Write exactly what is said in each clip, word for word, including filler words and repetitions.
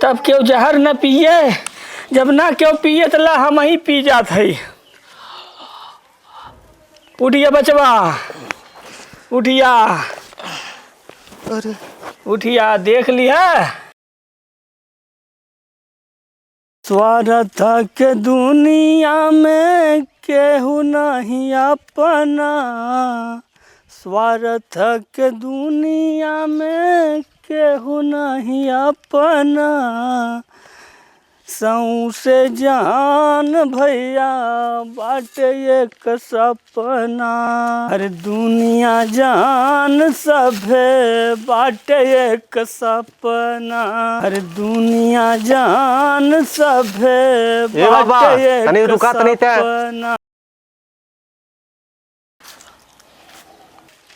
तब केहू जहर न पिए, जब ना केहू पिए त ला हमहीं पी जात हई। उठिया बचवा, उठिया। अरे। उठिया, देख लिहा। स्वार्थ के दुनिया में केहू नहीं अपना, स्वार्थ के दुनिया में केहू नहीं अपना। सौंसे जहान भैया बाटे एक सपना, अरे दुनिया जहान सभे बाटे एक सपना, अरे दुनिया जहान सभे ए बाबा, बाटे एक तनी रुका, तनी तै। सपना।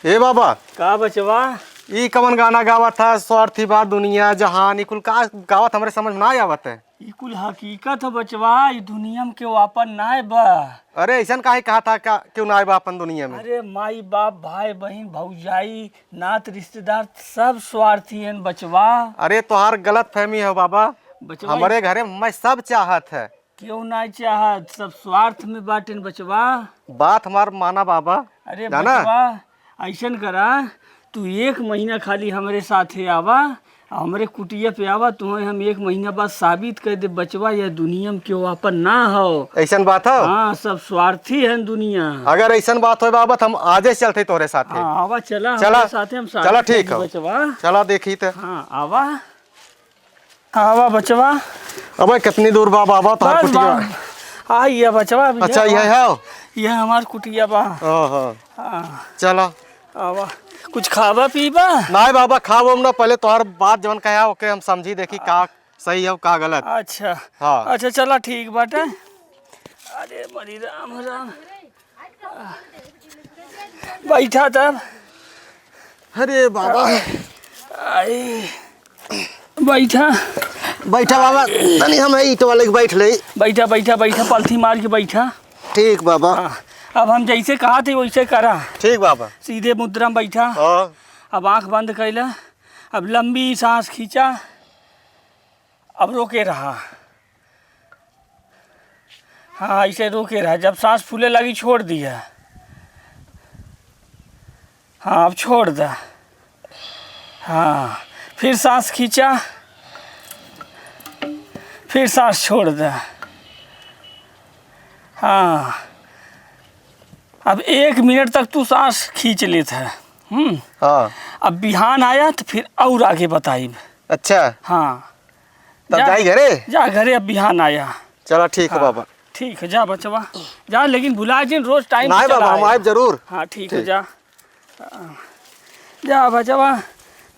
ए बाबा। का बचवा? ई कवन गाना गावत ह? स्वार्थी बा दुनिया जहान, ई कुल का गावत, हमरे समझ में ना आवत है। ई कुल हकीकत ह बचवा, ई दुनिया में केहू आपन नाय बा। अरे, अइसन काहे कहत ह, का, केहू नाय बा आपन दुनिया में? अरे, माई बाप, भाई बहिन, भौजाई, नात रिश्तेदार, सब स्वार्थी हन बचवा। अरे, तोहार गलत फहमी है बाबा। बचवा, हमरे घरे में सब चाहत है। केहू नाय चाहत, सब स्वार्थ में बाटेन बचवा। बात हमार माना बाबा, अरे जाना? बचवा, अइसन करा, तू एक महीना खाली हमरे साथे आवा, हमरे कुटिया पे आवा, तुहैं हम एक महीना बाद साबित कर दे बचवा, यह दुनिया में केहू आपन ना हो। अइसन बात हो? हाँ, सब स्वार्थी हैं दुनिया। अगर अइसन बात होय बाबा, त हम आजे चलते तोहरे साथे। हाँ, आवा, चला चला। हमरे साथे, हम साबित चला, कर ठीक दी हो। बचवा। चला देखी त। हाँ, आवा। आवा बचवा। अबे कितनी दूर बा बाबा तोहार बस कुटिया? बा। आ, ये बचवा अभी अच्छा, है ये बा। है? ये हमार कुटिया बा। हाँ, हाँ। हाँ। चला। आवा। कुछ खावा पीबा? नाय बाबा, खावा हम ना, पहले तोहार बात जवन कहा ओके हम समझी, देखी का सही है, का गलत। अच्छा। हाँ। अच्छा, चला ठीक बाटे। अरे मरी राम, राम। बैठा तब। अरे बाबा। आई। बैठा। बैठा बाबा, तनी हम है ईंट वाले के बैठ ले। बैठा, बैठा, बैठा, पलथी मार के बैठा। ठीक बाबा। हाँ, अब हम जैसे कहा थे वैसे करा। ठीक बाबा। सीधे मुद्रा में बैठा। हाँ। अब आँख बंद कैला, अब लंबी सांस खींचा, अब रोके रहा। हाँ, ऐसे रोके रहा, जब सांस फूले लगी छोड़ दिया। हाँ, अब छोड़ दा। हाँ, फिर सांस खींचा, फिर सांस छोड़ दा। हाँ, अब एक मिनट तक तू सांस खींच लेत है। हम्म। हाँ। अब बिहान आया तो फिर और आगे बताइब। अच्छा। हाँ। तब जा, जाई घरे? जा घरे, अब बिहान आया। चला ठीक है हाँ, बाबा। ठीक है, जा बचवा, जा, लेकिन भुला जिन, रोज टाइम से नाय बाबा, चला हम आया। आइब जरूर। हाँ, ठीक है, ठीक। जा। जा बचवा,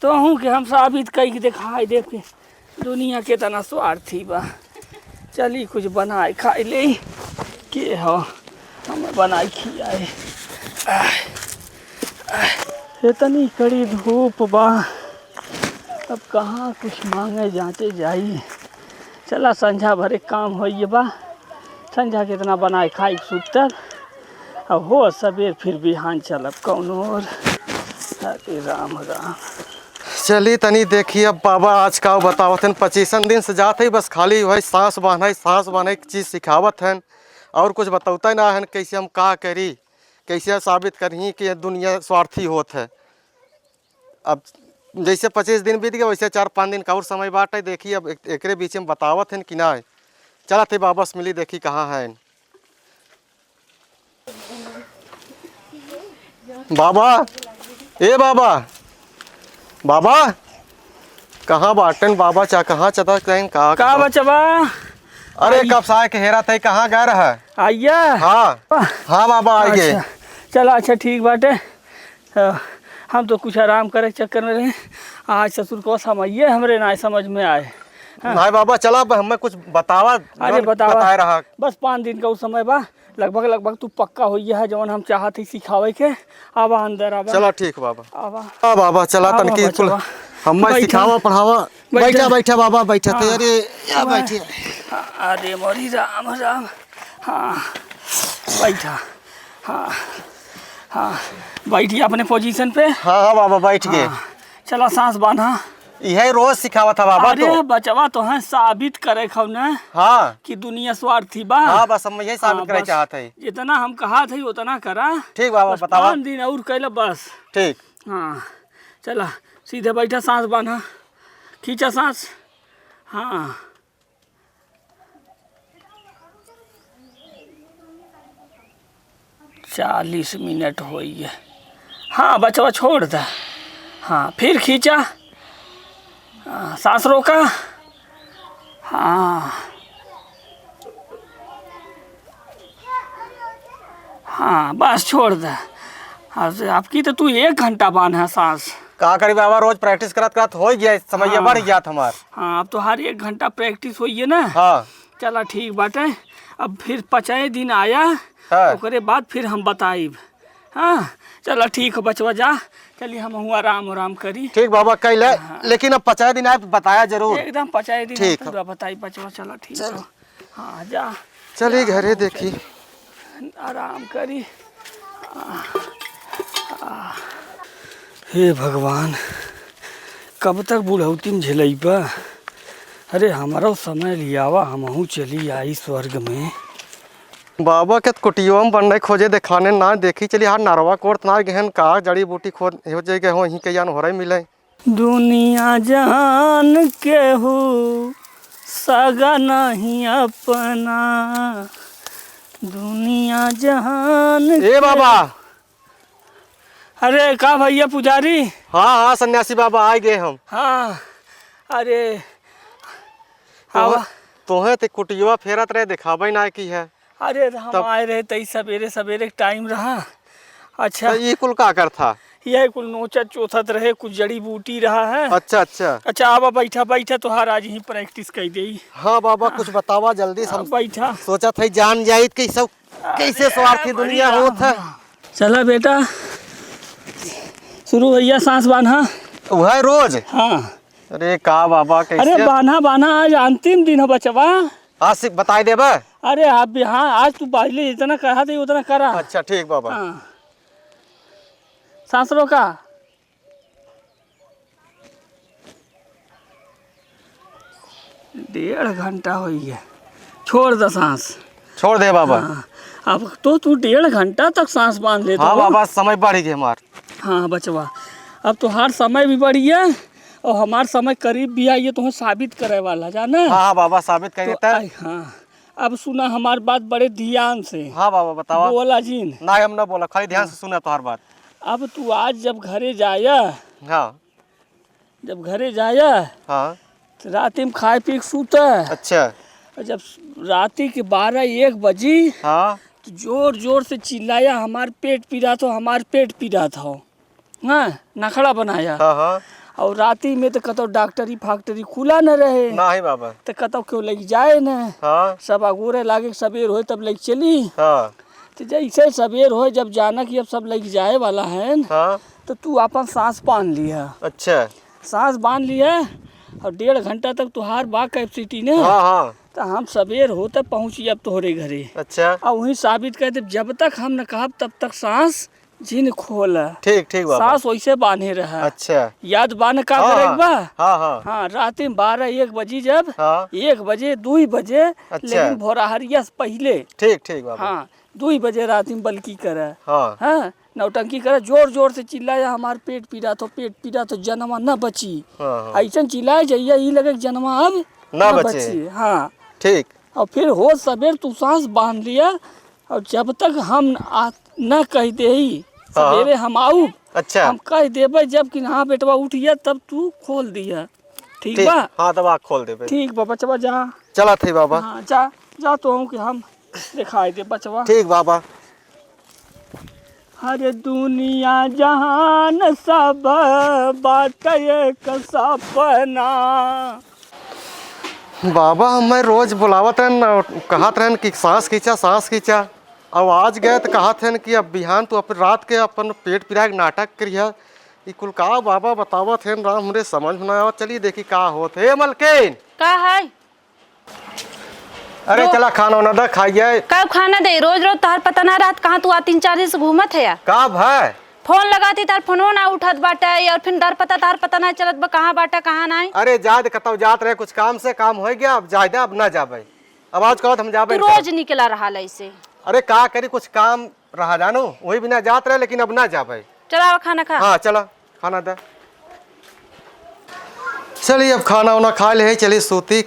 तोहूँ के हम साबित कई के देखाई देब के दुनिया केतना स्वार्थी बा। चली कुछ बनाए खाई ले। के हो हम बनाई खियाए। आह, आह, इतनी कड़ी धूप बा, अब कहाँ कुछ मांगे जांचे जाई। चला संझा भरे काम होइए बा, संझा केतना बनाए खाई सुतब। अब हो सबेर फिर बिहान चलब कौनो ओर। हरे राम राम। चली तनी देखी अब बाबा आज का बतावत हन। पच्चीसन दिन से जात है, बस खाली वही सांस बान्हे, सांस बान्हे के चीज सिखावत हन, और कुछ बतौते ना हन कैसे हम का करी, कैसे साबित करही कि ये दुनिया स्वार्थी होत है। अब जैसे पच्चीस दिन बीत गए, वैसे चार पाँच दिन का और समय बाटे। देखी अब एक-, एकरे बीच में बतावत हन कि ना। चलत है बाबा से मिली, देखी कहाँ हैं। बाबा, ए बाबा, बाबा, कहाँ बाटन बाबा? चा कहाँ चता कहीं का का बचवा? अरे आई। कब साय के हेरा थे, कहाँ गए रहा? आइया। हाँ, हाँ बाबा, आई गए। अच्छा, चला, अच्छा, ठीक बाटे। अ, हम तो कुछ आराम करे के चक्कर में रहे। आज ससुर को समझिए, हमरे ना समझ में आए। हाँ। नाय बाबा, चला, अब हमें कुछ बतावा, अरे, जौन बतावा। बताए रहा। बस पाँच दिन का उ समय बा, लगभग, लगभग तू पक्का हो गया है, जौन हम चाहत ही सिखावे के। आवा अंदर, आवा। चला, ठीक बाबा। आवा। हाँ बाबा, चला, आवा, तनकी कुल बचवा। हमें बैठा। सिखावा, पढ़ावा। बैठा। बैठा, बैठा बाबा, बैठा। हाँ। तैयारी, या हाँ। बैठिए। अरे मोरी राम, राम। हाँ, बैठा। हाँ, हाँ, बैठिए अपने पोजीशन पे। हाँ, हाँ बाबा, बैठ गए। हाँ, चला सांस बांधा। इहे रोज सिखावत ह बाबा अरे तो। बचवा, तोहे साबित करे खौ न हाँ। कि दुनिया स्वार्थी बा। हाँ, बस हम यही साबित हाँ, करे बस चाहत है। जितना हम कहत है उतना करा। ठीक बाबा, बस बतावा। पाँच दिन और कैला बस। ठीक। हाँ, चला सीधे बैठा, साँस बान्हा, खींचा साँस। हाँ, चालीस मिनट होइए। हाँ बचवा, छोड़ दा। हाँ, फिर खींचा। हाँ, साँस रोका। हाँ, हाँ, बस छोड़ दा। अब से, अब की तो तू एक घंटा बान्हा साँस। का करी बाबा, रोज practice करत करत होइ गया, समय हाँ। बढ़ गया था हमार। हाँ, अब तोहार एक घंटा practice होइए ना। हाँ। चला ठीक बाटे, अब फिर पचाए दिन आया, हाँ। ओकरे बाद फिर हम बताइब। हाँ, चला ठीक हो बचवा, जा, चली हम हुआ आराम आराम करी। ठीक बाबा, कैले, हाँ। लेकिन अब पचाए दिन आए बताया जरूर। एकदम पचाए दिन ठीक पूरा बताई बचवा, चला ठीक चल। हो। हाँ, जा। चली जा, घरे हम देखी। चली। आराम करी। हे भगवान, कब तक बुढ़ौती में झेलइबा? अरे, हमरो समय लियावा, हमहू चली आई स्वर्ग में। बाबा के कुटियो में बनने खोजे देखाने ना देखी, चली हार नरवा कोड़त ना गहन का जड़ी बूटी खोद हो जाए गए हो, यहीं के यान हो रही मिले। दुनिया जहान केहू सगा नहीं अपना, दुनिया जहान ए केहू बाबा। अरे का भैया पुजारी? हाँ, हाँ, सन्यासी बाबा, आ गए हम। हाँ, अरे, तोहे, आवा। तोहे ते कुटियवा फेरत रहे, देखाबे ना की है। अरे, हम तब आए रहे, तई सबेरे, सबेरे के टाइम रहा। अच्छा। तो ये कुल का कर था? यह कुल नोचत चोथत रहे, कुछ जड़ी बूटी रहा है। अच्छा, अच्छा। अच्छा, आवा, बैठा, बैठा, तोहार आज ही practice कई देई। हाँ बाबा, हाँ। कुछ बतावा जल्दी से, हाँ, हम बैठा। सोचत है जान जाइत कि सब कैसे अरे, स्वार्थी दुनिया बढ़िया। होत है। चला बेटा, शुरू भैया, साँस बान्हा। वह रोज? हाँ। अरे का बाबा, अरे कैसे? बान्हा, बान्हा, आज अंतिम दिन है बचवा। आज से बताई देबे? अरे आप भी, हाँ, आज तू पहले जितना कहा था उतना करा। अच्छा, ठीक बाबा। हाँ। साँस रोका। डेढ़ घंटा होई है, छोड़ द साँस। छोड़ दे बाबा। हाँ, अब तो तू डेढ़ घंटा तक साँस बाँध लेता हाँ हो। बाबा, समय बढ़ गए हमार। हाँ बचवा, अब तोहार समय भी बढ़िया और हमार समय करीब भी आई है, तोहे साबित करे वाला, जाना? हाँ, हाँ बाबा, साबित कर तो देता है। आई, हाँ, अब सुना हमार बात बड़े ध्यान से। हाँ बाबा, बतावा। बोला जिन। ना, हम ना बोला, खाली ध्यान हाँ। से सुना तोहार बात। अब तू आज जब घरे जाया, हाँ। जब घरे जाया, हाँ। तो राती में खाए पी के सूता। अच्छा। और जब राती के बारह एक बजी, हाँ। तो जोर जोर से चिल्लाया, "हमार पेट पीरात हो, हमार पेट पीरात हो।" हाँ, नखड़ा बनाया। हाँ, हाँ। और राती में तो कतौ डॉक्टरी फैक्टरी खुला न रहे। नाही बाबा। तो कतौ क्यों लग जाए न। हाँ। सब अगोरे लागे, सबेर होए तब लग चली। हाँ। तो जैसे सबेर होए, जब जाना कि अब सब लग जाए वाला है न, हाँ। तो तू अपन साँस बाँध लिया। अच्छा। साँस बाँध लिया और डेढ़ घंटा तक तुहार बा capacity न। हाँ, हाँ। तो हम सबेर होते पहुँची अब तोहरे घरे। अच्छा। और वहीं साबित कर दे, जब तक हम न कहब तब तक साँस जिन खोल। ठीक, ठीक बाबा। साँस वैसे बान्हे रहा। अच्छा। याद बान का हाँ, करे हाँ। बा? हाँ, हाँ। हाँ, राती में बारह एक बजी जब, हाँ। एक बजे, दुई बजे, अच्छा। लेकिन भोराहरिया से पहिले। ठीक, ठीक बाबा। हाँ, दुई बजे राती में बल्कि करे। हाँ। हाँ, नौटंकी करे, जोर जोर से चिल्लाया, "हमार पेट पीरात हो, पेट पीरात हो, जनवा न बची।" हाँ, हाँ। ऐसन चिल्लाए जइया, ई लगे कि जनवा अब न न बचे। बची। हाँ। ठीक। और फिर हो सबेर तू साँस बाँध लिया, और जब तक हम आ, न कह देही, हाँ। सबेरे हम आऊ, अच्छा। हम कह देबे जब कि हाँ बेटवा उठिया, तब तू खोल दिया। ठीक ठीक। बा? हाँ, तब आँख खोल देबे। ठीक बा बचवा, जा। चला थे बाबा। हाँ, जा, जा तो हम कि हम दिखाई दे बचवा। ठीक बाबा। अरे दुनिया जहान सब बाटे एक सपना। बाबा, हमें रोज बुलावत रहन, कहत रहन कि साँस खींचा, साँस खींचा। अब आज गए तो कहत रहन कि अब बिहान तू अपन रात के अपन पेट पिराए के नाटक करिहा। ई कुल का बाबा बतावत रहन, राम हमरे समझ में ना आवत। चलिए देखी का होत है। ए मलकिन! का है? अरे जो चला खाना वाना दे, खाइए। कब खाना दे? रोज रोज तोहर पता ना रहत, कहाँ तू आ तीन चार दिन से घूमत है या? का भाई? फोन लगाती तार फोनो ना उठत बाटे, और फिर दर पता तार पता ना चलत बा कहाँ बाटे कहाँ नाई। अरे जाए दे, कतौ जात रहे कुछ काम से, काम होइ गया, अब जाए दे, अब ना जाबे। अब आज कहत हम जाबे तू नहीं रोज करब। निकला रहा ऐसे। अरे का करी, कुछ काम रहा जानो, वही बिना जात रहे, लेकिन अब ना जाबे। चला खाना खा। हाँ चला, खाना दे। चली अब खाना उना खा ले, चली सूती।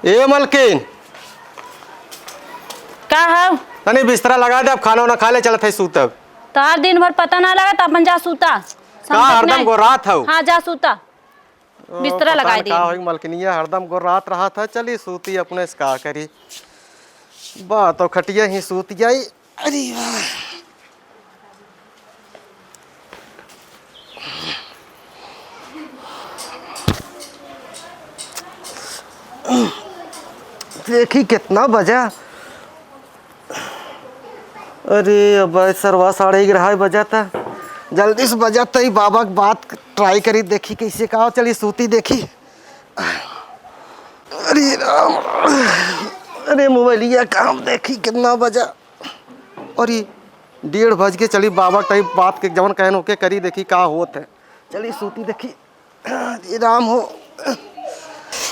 ए मलकिन। का हौ? तनी बिस्तरा लगा दे, अब खाना उना खा ले, चलत है सूतब। तार दिन भर पता ना लगा, त अपन जा सूता। का समझत हरदम नहीं। गोरात हौ? हाँ, जा सूता। ओ, बिस्तरा पता लगाए न दे। का होई, मलकिनिया हरदम गोरात रहत है। चली सूती अपने से का करी। बा तो खटिया ही सूत जाई। अरे वाह। देखी कितना बजा। अरे अब सरवा साढ़े ग्यारह बजा था। जल्दी से बजा था, ई बाबा के बात try करी, देखी कैसे का। चली सूती देखी। अरे राम, अरे मोबाइलिया काम देखी कितना बजा। अरे डेढ़ बज के, चली बाबा टाइप बात के जवन कहन ओके करी, देखी का होत है। चली सूती देखी। अरे राम हो,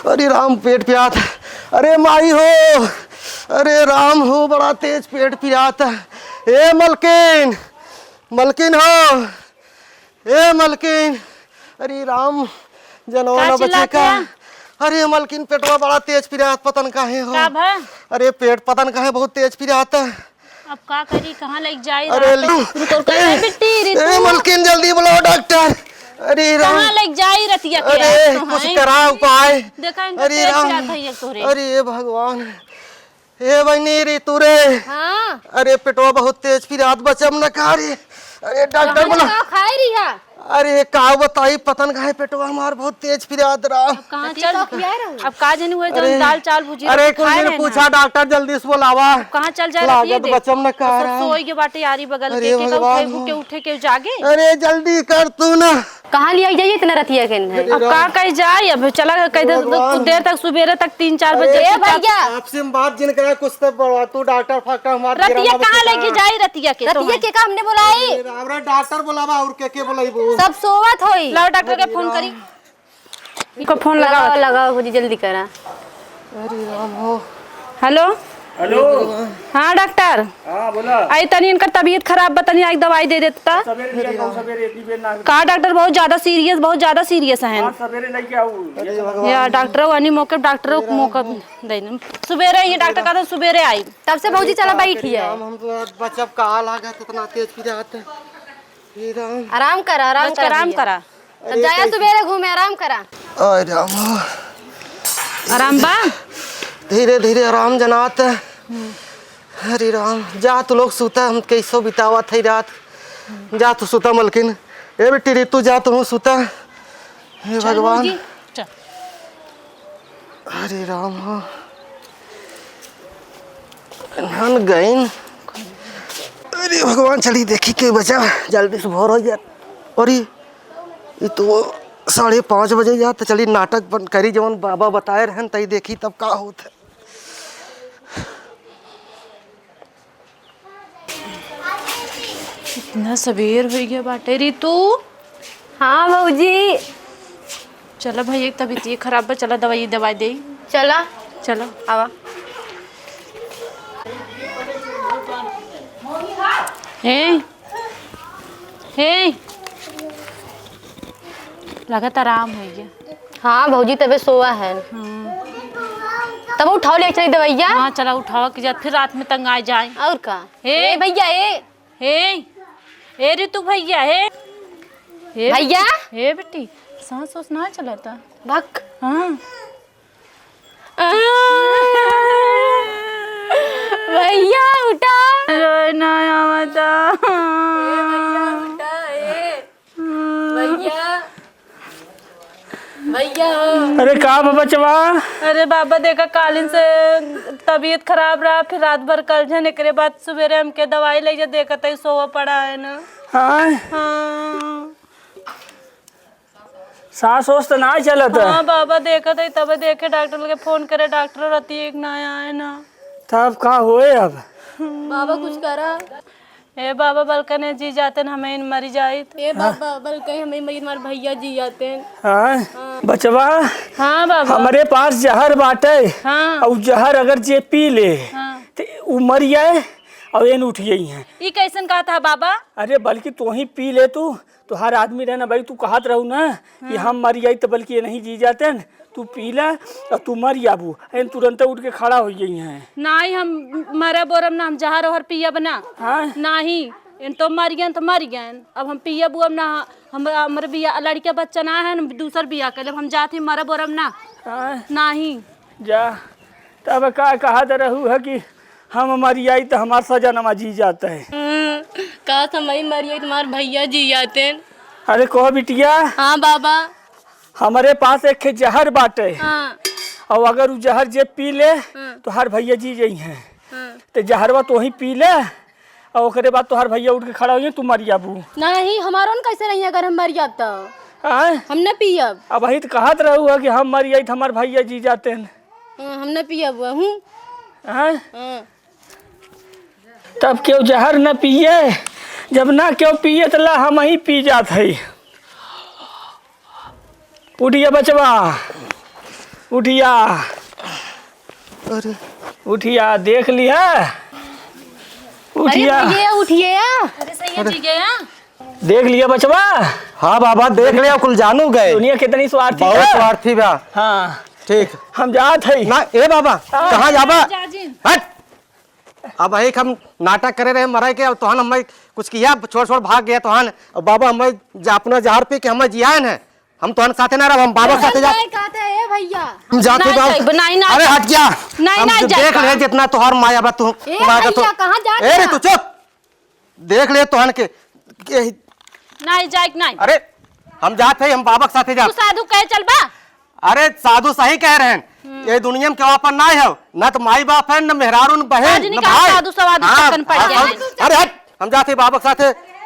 अरे राम पेट पिरात। अरे माई हो, अरे राम हो, बड़ा तेज पेट पिरात। ए मलकिन, मलकिन हो, ए मलकिन, अरे राम, जनवा का ना बचे चिल्लात का? है? अरे मलकिन, पेटवा बड़ा तेज पिरात, पता न काहे हो। का भा? अरे पेट पता न काहे बहुत तेज पिरात। अब का करी, कहाँ लेके जाई अरे रात? ली। रुको, रुको, ए, ए, बिट्टी, रे ए, तू। मलकिन, जल्दी बुलाओ डॉक्टर। अरे राम। कहाँ लेके जाई रतिया के अरे, रात को, कुछ हैं? करा उपाय। देखा, इनका अरे तेज राम। पिरात है ये तोरे। अरे भगवान। ए बहिनी रे, तू रे। हाँ। अरे पेटवा बहुत तेज पिरात, बचब न का रे। अरे डॉक्टर कहाँ बुला। का खाए रही है? अरे का बताई, पता न काहे पेटवा हमार बहुत तेज पिरात रहा। अब कहाँ तो चल, का खियाए रहू? अब का जानी हुए जौन अरे, दाल चावल भुजिया अरे रोटी कुल खाए दिन रहे ना। पूछा डॉक्टर, जल्दी से बोलावा। अब कहाँ चल जाए रतिया लागत दे? बचब न का अब सब रहा। सोई के बाटे यारी बगल अरे के, के का भगवान उठे, हो। के उठे, के जागे। अरे जल्दी कर तू ना। कहाँ लिया जाइए इतना रतिया के इन्हें? अब का कही जाए, अब चला कह दे, भगवान। देर तक, सुबेरे तक तीन चार बजे अरे, तक। भैया। आपसे हम बात जिन करा, कुछ तो बोला, तू डॉक्टर फाक्टर हमार रतिया गिराना कहाँ बच्चा। लेके जाई रतिया के रतिया तोहन? के का हमने बोलाई? अरे, हमरा डॉक्टर बोलावा, और के के बोलाइबू? सब सोवत होई। लाओ डॉक्टर के फोन करी। इनको फोन लगाओ, लगावा। लगाओ भौजी, जल्दी करा। अरे राम हो। हेलो। हेलो। हाँ डॉक्टर। हाँ, बोला। आई तनी इनकर तबीयत खराब बा, तनी आई दवाई दे देता। सवेरे लिया जाओ, सवेरे इतनी बेर ना। का डॉक्टर, बहुत ज्यादा सीरियस, बहुत ज्यादा सीरियस हैं। हाँ, सवेरे लेके आओ। अरे भगवान। या डॉक्टर वानी मौके, डॉक्टर मौका दे दें। सुबेरे ही डॉक्टर का तो सुबेरे आई। तब से भौजी चला बैठी है। राम, हम तो बचब का लागत, इतना तेज पिरात। हे राम। आराम करा, आराम बस करा आराम भैया। करा। तो अरे जाया कैसे? सुबेरे घूमे, आराम करा। अरे राम। आराम बा? धीरे धीरे आराम जनात। हरे राम, जा तू लोग सुता, हम कैसो बितावत है रात। जा तू सुता मलकिन। ए बेटी रितु, जा तू सुता। हे चल भगवान। भौजी, चल। हरे राम हो। नन गइन। अरे भगवान, चली देखी के बचा, जल्दी से भोर हो जात। अरे, ई तो साढ़े पाँच बजे जात, चली नाटक बंद करी, जवन बाबा बताए रहन, तई देखी तब का होत है। इतना सबेर होइ गया बाटे। रितु। हाँ भौजी। चला भाई, एक तबीयत ये खराब बा, चला दवाई, दवाई दे। चला। चला। आवा। हे, हे। लागत आराम होइ गया। हाँ भौजी, तबे सोवा है। हाँ। तब उठाओ, ले चली दवाइया। हाँ, चला उठावा कि जात फिर रात में तंग आ जाए। और का? हे। ए भैया, ए। हे, ए रितु भैया, हे। हे भैया। हे बेटी, सांस ओस ना चलता। भक। हाँ। भैया उठा। रोए ना आवता। भैया उठा, ए। भैया। भैया। अरे का बा बचवा? अरे बाबा, देखा, कालिन से तबीयत खराब रहा, फिर रात भर कल झन, एकरे बाद सुबेरे हमके दवाई ले जा, देखत है सोवा पड़ा है ना। हाँ। हाँ। सांस ओस तो ना चलत है। हाँ बाबा, देखत है, तबे देखे डॉक्टर लगे फोन करे, डॉक्टर रतिया के ना आए ना। तब का होए अब? बाबा कुछ करा। ए बाबा, बलकने जी जातेन, हमइन मरी जाइत। ए बाबा, बलकने हमइन मरी, हमार भइया जी जातेन। हाँ, हाँ। बचवा, हाँ बाबा। हमरे पास जहर बाटे, हाँ। अउ जहर अगर जे पी ले, हाँ। त उ मरि जाए अउ एन उठि जइहैं। ई कइसन कहत ह बाबा? अरे, बल्कि तोही पी ले तू, तोहार आदमी रहे ना भाई, तू कहत रहू ना कि हाँ। हम मरि जाइत, बल्कि एनहीं जी जातेन, तू पी ला अउ तू मरि जाबू, एन तुरंते उठ के खड़ा होइ जइहैं। नाहीं, हम मरब ओरब ना, हम जहर ओहर पियब ना। हाँ? नाहीं, एन तो मरि गएन तो मरि गएन, अब हम पियब उयब ना, हम, हमरे बिया, लड़िका बच्चा ना है, हम दूसर बिया कर लेब, हम जात ही मरब ओरब ना। हाँ? नाहीं। जा, तब का कहत रहू है कि हम मरि जाइत त हमार सजनवा जी जात है। हम्म, काश हमहीं मरि जाइत त हमार भइया जी जातेन। अरे कहो बिटिया। हाँ बाबा। हमरे पास एक ठे जहर बाटे। हाँ। अउ अगर उ जहर जे पी ले, हाँ। तोहार भइया जी जइहैं। हाँ। त जहरवा तोही पी ले, अउ ओकरे बाद तोहार भइया उठ के खड़ा होइहैं, तू मरि जाबू। नाहीं, हमार ओन कइसे रही अगर हम मरि जाब त? आय? हम न पियब। अबहीं त कहत रहू है कि हम मरि जाइत त हमार भइया जी जातेन। हाँ, हम न पियब हूँ। आय? हाँ। तब केहू जहर न पिए, जब ना केहू पिए त ला हमहीं पी जात हई। उठिया बचवा, उठिया। अरे। उठिया, देख लिहा। अरे उठिया। भइया, उठिया। अरे सैया जी गया। देख लिहा बचवा। हाँ बाबा, देख लिहा, कुल जानू गए। दुनिया कितनी स्वार्थी बहुत है। स्वार्थी बा। हाँ। ठीक। हम जात हई। ना, ए बाबा, हाँ। कहाँ जाबा? जाजिन। हट। अबहीं हम नाटक करे रहे मरे के, अब तोहन हमें कुछ किहा, छोड़ छोड़ भाग गया तोहन। अब बाबा हमें ज-, अपना जहर पी के हमें जियान है, हम तोहन साथे ना रहब, हम बाबा साथे जा। नहीं कहते, ए भइया। हम जाते नहीं बाबा। जाइब, नहीं, नहीं अरे जाइब। हट जा। नहीं, हम नहीं देख जाइब। ले जितना तोहर माया बा तू, ए माया का तो। भइया, कहाँ जात ए रे बा? तू चुप। देख ले तोहन के, के नहीं जाइक नहीं। अरे हम जात है, हम बाबा के साथे जा। तू साधु कहे चलबा? अरे साधु सही कह रहे हैं। हम्म। ये दुनिया में केहू अपन ना हो, ना तो माई बाप है, ना मेहरारू, ना बहन, राजनी ना का भाई। साधु सवाधु हाँ, चक्कर में पड़ हाँ, गया हम, है। अरे हट, हम जाते बाबा के साथे।